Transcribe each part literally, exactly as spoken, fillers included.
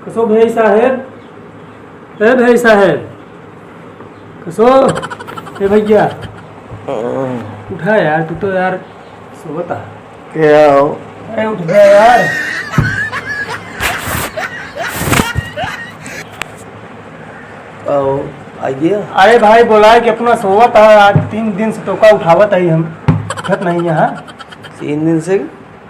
कसो भाई साहेब, ए भाई साहेब, कसो, ए भैया, उठा यार, तू तो यार सोवत है। क्या हो? अरे उठ जा यार। आओ, आइए। अरे भाई बोला है कि अपना सोवत है, आज तीन दिन से तोका उठावत है हम, उठत नहीं है। तीन दिन से?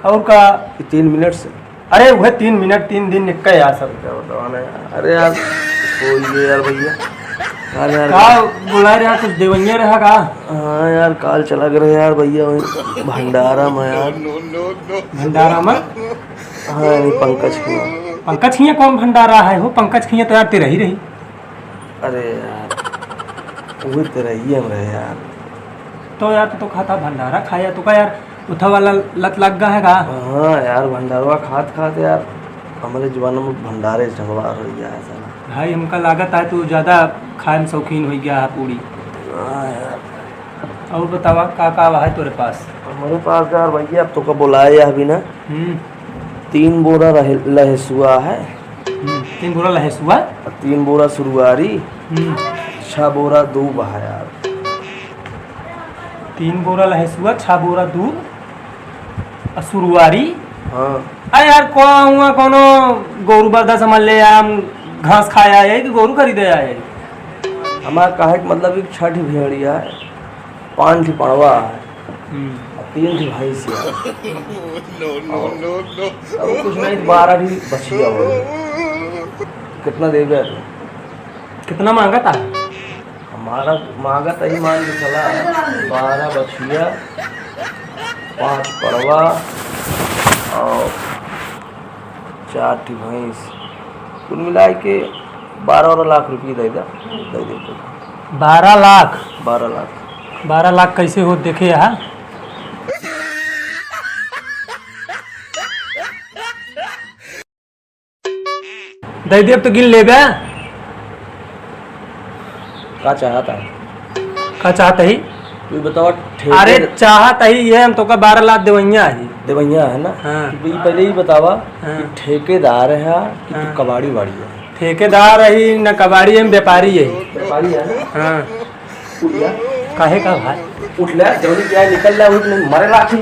और का? कि तीन मिनट से? अरे वह तीन मिनट, तीन दिन निकल यार सब। क्या बताओ ना यार। अरे यार, सो गए यार भैया। यार, यार, का बोला रे यार, कुछ देवैया रहा का? हाँ यार, काल चला गए रहे यार भैया, वही भंडारा में यार। भंडारा में? हाँ, यानी पंकज किया। पंकज किया कौन भंडारा है हो? पंकज किया तो यार तेरा ही रही। अरे यार, वही तेरा ही हम रहे यार। तो यार, तू तो खाता भंडारा खाया, तो का यार, उठा वाला लत लग गया है का? हाँ यार, भंडारवा खात खात यार, हमारे जमाना में भंडारे से ढंगवा हो गया है साला। भाई, हमका लागत है तू ज्यादा खाए में शौकीन हो गया है पूरी। हाँ यार। और बतावा, का का है तोरे पास? हमारे पास यार भैया, अब तोका बोलाए या अभी ना। हम्म। तीन बोरा रहे, लहसुआ है। हम्म, तीन बोरा लहसुआ? और तीन बोरा सुरुआरी। हम्म। छह बोरा दूब है यार। तीन बोरा लहसुआ, छह बोरा दूब, आ सुरुआरी। हाँ। अरे यार, को हुआ कोनो गोरू बरदा समझ ले यार, हम घास खाए आए कि गोरू खरीदे आए? हमारा कहे के मतलब एक छठी भेड़िया है, पाँच ठी पड़वा है, हम्म। और तीन ठी भैंसिया। No, no, no, no। अब कुछ नहीं, बारह ठी बछिया हो गई। कितना देबे तू? कितना मांगा था? हमारा मांगा था ही, मान के चला, बारह बछिया, पाँच पड़वा और चार ठी भैंस, कुल मिला के बारह बारह लाख रुपये दे दे, दे दे। बारह लाख? बारह लाख। बारह लाख कैसे हो, देखे यहाँ। दे देब तो गिन लेबे। का चाहत है? का चाहत ही? तू बतावा, ठेके अरे, चाहत ही ये, हम तोका बारह लाख देवैया ही। देवैया है ना? हाँ। तो ये पहले ही बतावा हाँ। कि ठेकेदार है कि तू हाँ। कबाड़ी वाड़ी है? ठेकेदार ही न कबाड़ी है, हम व्यापारी है। व्यापारी है ना? हाँ। उठ जा। काहे का भाई? उठ ले, जल्दी क्या है, निकल ले, उठ नहीं, मरे लाठी।